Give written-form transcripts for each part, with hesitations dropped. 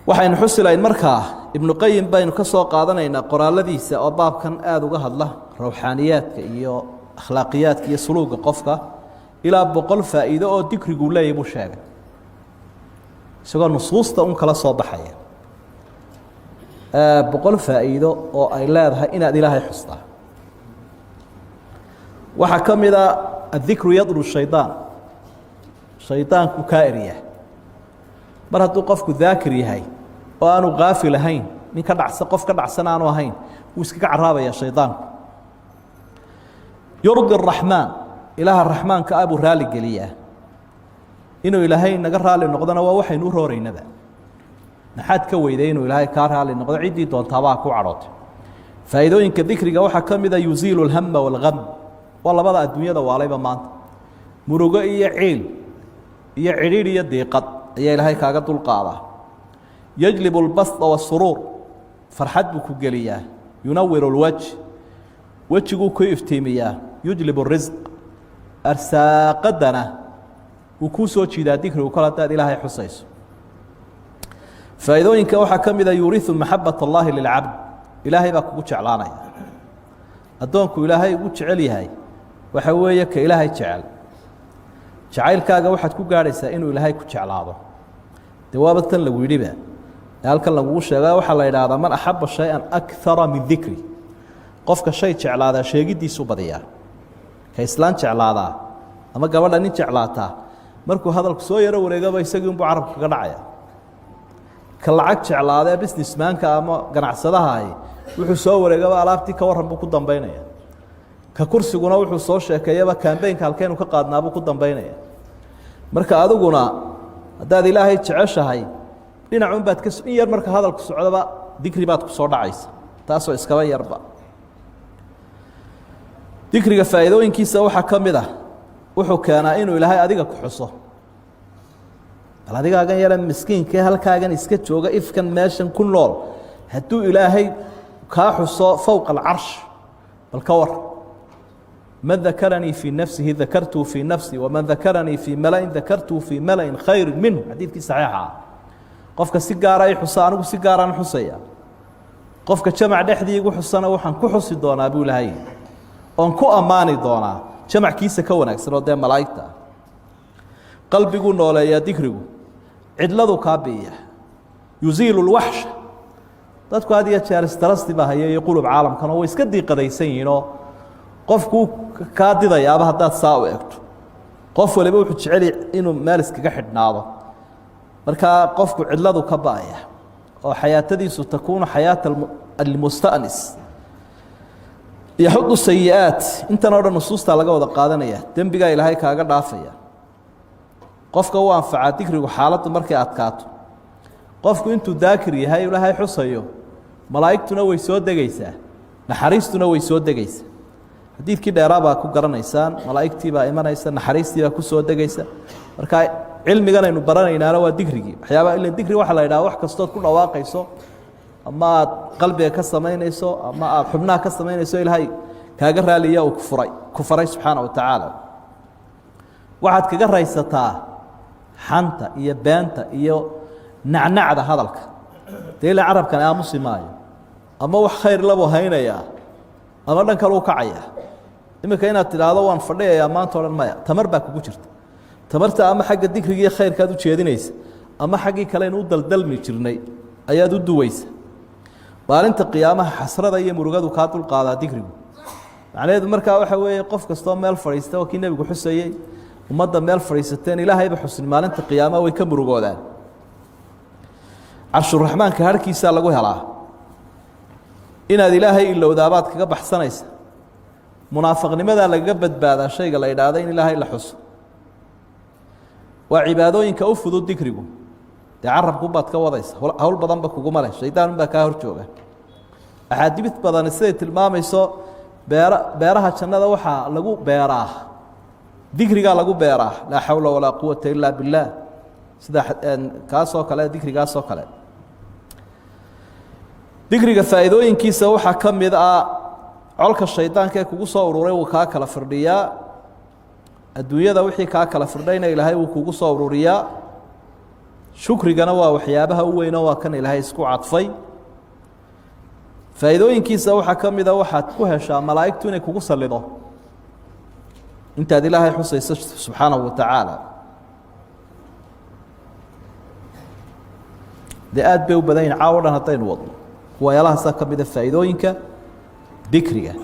Waxaynu xusi lahayn markaa, Ibnu Qayim baynu ka soo qaadanaynaa qoraaladiisa oo baabkan aada uga hadla, rawxaaniyaadka iyo akhlaaqiyaadka iyo suluuga qofka. Ilaa 100 faa'iido oo dikriguu leeyahy buu sheegay, isagoo nusuusta un kala soo baxaya, 100 faa'iido oo ay leedahay inaad Ilaahay xustaa. Waxaa ka mid a: الذكر يطرد الشيطان, shaydaanku kaa erya. Mar hadduu qofku daakir yahay oo aanu kaafil ahayn, nin ka dhacsan, qof ka dhacsan aanu ahayn, wuu iskaga caraabaya shaydaanku. يرضي الرحمن, Ilaaha raxmaanka ah buu raali geliyaa. Inuu Ilaahay naga raali noqdona waa waxaynu u rooreynaba. Maxaad ka weyday inuu Ilaahay kaa raali noqdo? Ciddii doontaabaa ku cadhootay. Faa'iidooyinka dikriga waxaa ka mida: يزيل الهم والغم. Waa labada adduunyada waalayba maanta. Murugo iyo ciil iyo cidhiidh iyo diiqad ayaa Ilaahay kaaga dulqaadaa. يجلب البسط والسرور, farxad buu ku geliyaa. ينور الوجه, wejiguu ku iftiimiyaa. يجلب الرزق, arsaaqadana wuu kuu soo jiidaa dikrigu, kol haddaad Ilaahay xusayso. Faa'iidooyinka waxaa ka mida: يورث محبة الله للعبد, Ilaahay baa kugu jeclaanaya. Addoonku Ilaahay ugu jecel yahay waxa weeye ka Ilaahay jecel. Jacaylkaaga waxaad ku gaadhaysaa inuu Ilaahay ku jeclaado. Dee waaba tan lagu yidhiba ee halkan lagugu sheega. Waxaa la idhaahdaa: من أحب شيئا أكثر من ذكره. Qofka shay jeclaadaa sheegiddiisu badiyaa. Ka islaan jeclaadaa ama gabadha nin jeclaataa, markuu hadalku soo yaro wareegaba, isagii unbuu carabka kaga dhacaya. Ka lacag jeclaadee businessmanka ama ganacsadaha ahi, wuxuu soo wareegaba alaabtii ka warran buu ku dambaynaya. Ka kursiguna wuxuu soo sheekeeyaba campaignka halkeynu ka qaadnaabuu ku dambaynaya. Marka adiguna haddaad Ilaahay jeceshahay, dhinacun baad ka in yar marka hadalku socdoba dikri baad ku soo dhacaysa, taasoo iskaba yarba. Dikriga faa'iidooyinkiisa waxaa ka mid ah: wuxuu keenaa inuu Ilaahay adiga ku xuso. Bal adigaagan yara miskiinkae halkaagan iska jooga, ifkan meeshan ku nool, hadduu Ilaahay kaa xuso فوق العرش, bal ka war. من ذكرني في نفسه ذكرته في نفسي ومن ذكرني في ملأ ذكرته في ملأ خير منه, xadiidkii saxiixa ah. Qofka si gaara i xusa, anigu si gaaraan xusaya. Qofka jamac dhexdii igu xusana, waxaan ku xusi doonaa, buu Ilahay, oon ku ammaani doonaa jamackiisa ka wanaagsan oo dee malaa'igta ah. Qalbiguu nooleeyaa dikrigu, cidladu kaa bi'iya. يزيل الوحشة. Dadku had iyo jeer stress baa haya iyo qulub caalamkan oo way iska diiqadaysan yihiinoo qofkuu kaa didayaaba haddaad saa u egto. Qof waliba wuxuu jecel inuu meel iskaga xidhnaado. Markaa qofku cidladu ka ba'aya oo xayaatadiisu تكون حياة المستأنس. يحط السيئات. Intan oo dhan nusuustaa laga wada qaadanaya. Dembigaa Ilaahay kaaga dhaafaya. Qofka u anfacaa dikrigu xaaladdu markay adkaato. Qofku intuu daakir yahay, Ilaahay xusayo, malaa'igtuna way soo degaysaa, naxariistuna way soo degaysaa. Xadiidkii dheeraa baa ku garanaysaan. Malaa'igtii baa imanaysa, naxariistii baa ku soo degaysa. Marka cilmigan aynu baranaynaana waa dikrigii. Waxyaaba ila dikri waxaa la yidhaha wax kastood ku dhawaaqayso ama aad qalbiga ka samaynayso ama aad xubnaha ka samaynayso, Ilaahay kaaga raaliya uu kufuray ku faray subxaana wa tacaala. Waxaad kaga raysataa xanta iyo beenta iyo nacnacda hadalka. Dee ila carabkan aamusi maayo, ama wax khayr labuu haynayaa ama dhan kale u kacayaa. Iminka inaad tidhaahdo waan fadhiyayaa maanta o dhan, maya, tamar baa kugu jirta. Tamarta ama xagga dikrigiiyo khayrkaad u jeedinaysa ama xaggii kale aynu u daldalmi jirnay ayaad u duwaysa. Maalinta qiyaamaha xasrada iyo murugadu kaa dulqaadaa dikrigu. Macnaheedu markaa waxa weeye, qof kastoo meel fadhiista oo kii Nebigu xusayey, ummadda meel fadhiisateen Ilaahayba xusin, maalinta qiyaamaha way ka murugoodaan. Carshuraxmaanka harkiisaa lagu helaa. Inaad Ilaahay ilowdaabaad kaga baxsanaysa. Munaafiqnimadaa lagaga badbaadaa shayga la idhaahda in Ilaahay la xuso. Waa cibaadooyinka u fudud dikrigu. Dee carabkubaad ka wadaysa, hawl badanba kuguma leh, shaydaan unbaa kaa hor jooga. Axaadiid badani siday tilmaamayso, beera beeraha jannada waxaa lagu beeraa dikrigaa lagu beeraa, لا حول ولا قوة إلا بالله, sida kaasoo kale, dikrigaasoo kale. Dikriga faa'iidooyinkiisa waxaa ka mid ah: colka shaydaanka ee kugu soo ururay wuu kaa kala firdhiyaa. Adduunyada wixii kaa kala firdhayna, Ilaahay wuu kugu soo ururiyaa. Shukrigana waa waxyaabaha u weynoo waa kan Ilaahay isku cadfay. Faa'iidooyinkiisa waxaa ka mida waxaad ku heshaa malaa'igtu inay kugu sallido intaad Ilaahay xusayso subxaanahu wa tacaala. Dee aad bay u badan yihin, caawo dhan haddaynu wadno kuwayaalahaasa ka mida faa'iidooyinka dikriga.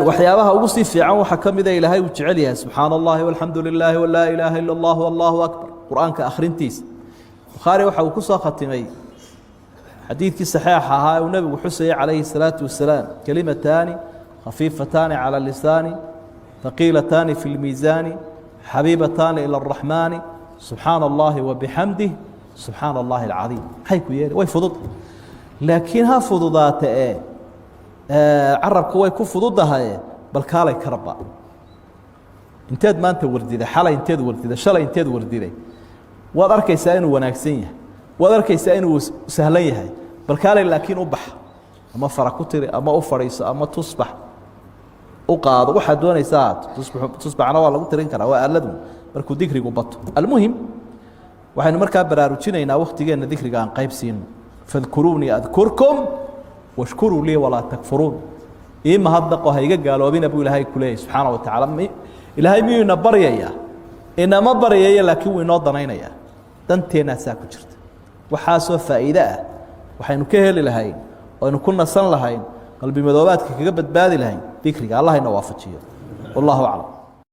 Waxyaabaha ugu sii fiican waxaa ka mida Ilaahay uu jecel yahay subxaana allahi walxamdu lilaahi walaa ilaaha ila اllah allahu akbar, qur-aanka akhrintiisa. Bukhaari waxa uu ku soo khatimay xadiidkii saxiixa ahaa ee uu nebigu xusayay calayhi الsalaatu wasalaam: kelimataani khafiifataani calى lisaani, haqiilataani fi اlmiisaani, xabiibataani ilى اraxmaani, subxaana allahi wabixamdih, subxaana allahi alcadiim. Maxay ku yeeli? Way fudud, laakiin ha fududaate ee carabka way ku fududahaye, bal kaalay karba. Inteed maanta wardiday? Xalay inteed wardiday? Shalay inteed wardiday? Waad arkaysaa inuu wanaagsan yahay, waad arkaysaa inuu sahlan yahay. Bal kaalay laakiin u bax, ama fara ku tiri, ama u fadhiiso, ama tusbax u qaado, waxaad doonaysaa. Tusbaxna waa lagu tirin karaa, waa aaladu markuu dikrigu bato. Almuhim, waxaynu markaa baraarujinaynaa waktigeenna dikriga aan qayb siino. Fadkuruunii adkurkum washkuruu lii walaa takfuruun. Ii mahadnaqo, ha iga gaaloobina, buu Ilaahay ku leeyahy subxaana wa tacaala. Ilaahay miyuu ina baryayaa? Inama baryaya, laakiin wuu inoo danaynayaa. Danteennaasaa ku jirta. Waxaasoo faa'iide ah waxaynu ka heli lahayn, aynu ku nasan lahayn, qalbi madoobaadka kaga badbaadi lahayn dikriga. Allah ina waafajiyo. Wallahu aclam.